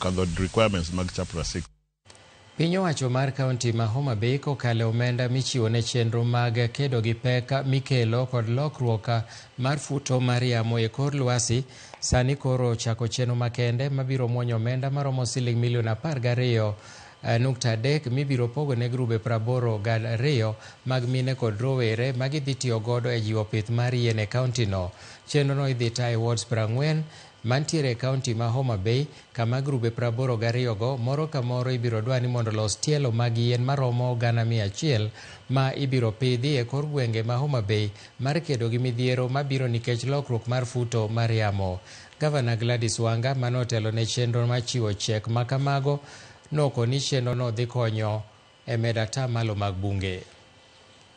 Kadho requirements mag chapter 6. Piny owacho mar kaunti ma Homa Bay kokalo e omenda michiwo ne chenro mag kedo gi pek mikelo kod lokruok mar futo mar yamo e kor lwasi sani koro ochako chenro makende mabiro muonyo omenda maromo siling milion 12.3 mibiro pogo ne grube 82 mag mine kod rowere ma gidhi tiyo godo e jiwo pith mar yien e kaunti no. Chenro no idhi ta e wards 40 mantiere e kaunti ma Homa Bay kama grube 82 go moro ka moro ibiro dwa ni mondo los tielo mag yien maromo 100,000 ma ibiro pidhi e kor gwenge ma Homa Bay mar kedo gi midhiero mabiro nikech lokruok mar futo mar yamo. Gavana Gladys Wanga manotelo ne chenro mar chiwo chek ma kamago noko ni chenro no dhi konyo e medo atamalo mag bunge.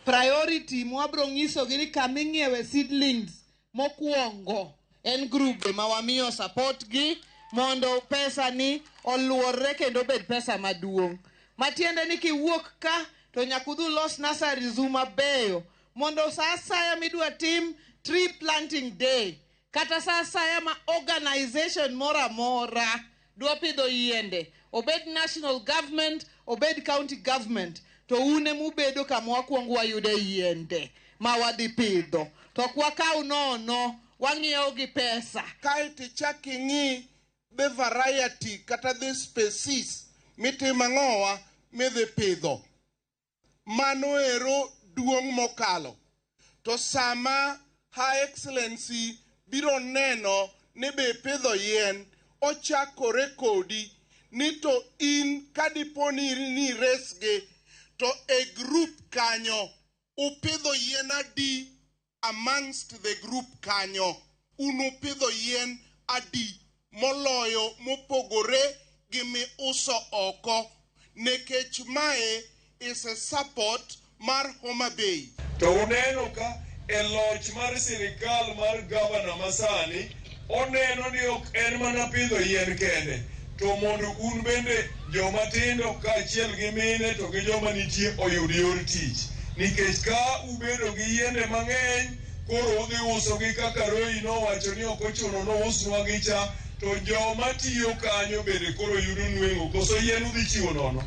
Priority mwabro nyisogi ni kama ing'iewe seedlings mokwongo en grube ma wamiyo support gi mondo pesa ni oluorre kendo obed pesa maduong'. Matiende ni kiwuok ka to nyaka udhi ulos nurseries u mabeyo mondo sa asaya midwa tim tree planting day kata sa asaya ma organization moro amora dwa pidho yiende, obed national government, obed county government, to un emubedo kama wakwongo wayude yiende ma wadhi pidho to ok wakaw nono, wang'iewo gi pesa. Kaeto ichak ing'i the variety kata the species mitimo ang'owa midhi pidho. Mano ero duong' mokalo. To sama Her Excellency biro neno ni be ipidho yien, ochakore kodi ni to in kadipo ni niresgi to e group kanyo upidho yien adi amongst the group kanyo un upidho yien adi moloyo mopogore gi miuso oko nikech mae is a support mar Homa Bay. To uneno ka e loch mar sirikal mar gavana masani oneno ni ok en mana pidho yien kende, to mondo un bende joma tindo kaachiel gi mine to gi joma nitie oyud yor tich. Nikech ka ubedo gi yiende mang'eny, koro udhi usogi kaka Roy nowacho ni ok ochuno nousnwa gi cha, to joma tiyo kanyo bende koro yudo nweng'o. Koso yien udhi chiwo nono?